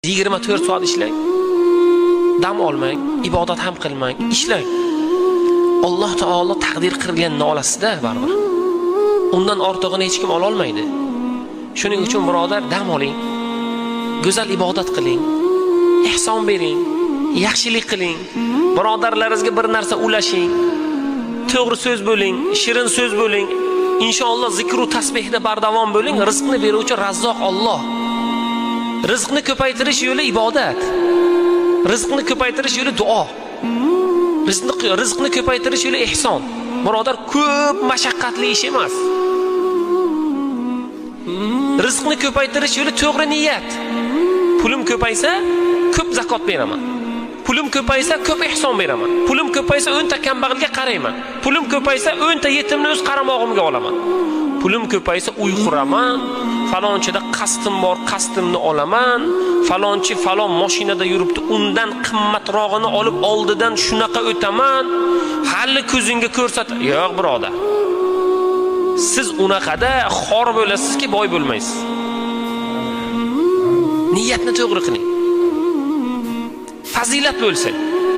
24 soat ishlang. Dam olmang, ibodat ham qilmang, ishlang. Alloh taolo taqdir qilganini olasizda baribir. Undan ortig'ini hech kim ola olmaydi. Shuning uchun birodar, dam oling. Go'zal ibodat qiling. Ehson bering, yaxshilik qiling. Birodarlaringizga bir narsa ulashing. To'g'ri so'z bo'ling, shirin so'z bo'ling. Inshaalloh zikru tasbehda bardavom bo'ling. Rizqni beruvchi Razzoq Alloh. Rizqni ko'paytirish yo'li ibodat. Rizqni ko'paytirish yo'li duo. Rizqni ko'paytirish yo'li ehson. Birodar, ko'p mashaqqatli ish emas. Rizqni ko'paytirish yo'li to'g'ri niyat. Pulim ko'paysa, ko'p zakot beraman. Pulim ko'paysa, ko'p ehson beraman. Pulim ko'paysa, 10 ta kambag'alga qarayman. Pulim ko'paysa, 10 ta yetimni o'z qaramog'imga olaman. Pulim ko'paysa, uy quraman. Falonchida qasdim bor, qasdimni olaman. Falonchi falon mashinada yuribdi, undan qimmatrog'ini olib oldidan shunaqa o'taman. Hali ko'zingga ko'rsat. Yo'q, birodar. Siz unaqada xor bo'lasizki, boy bo'lmaysiz. Niyatni to'g'ri qiling. Fazilat bo'lsin.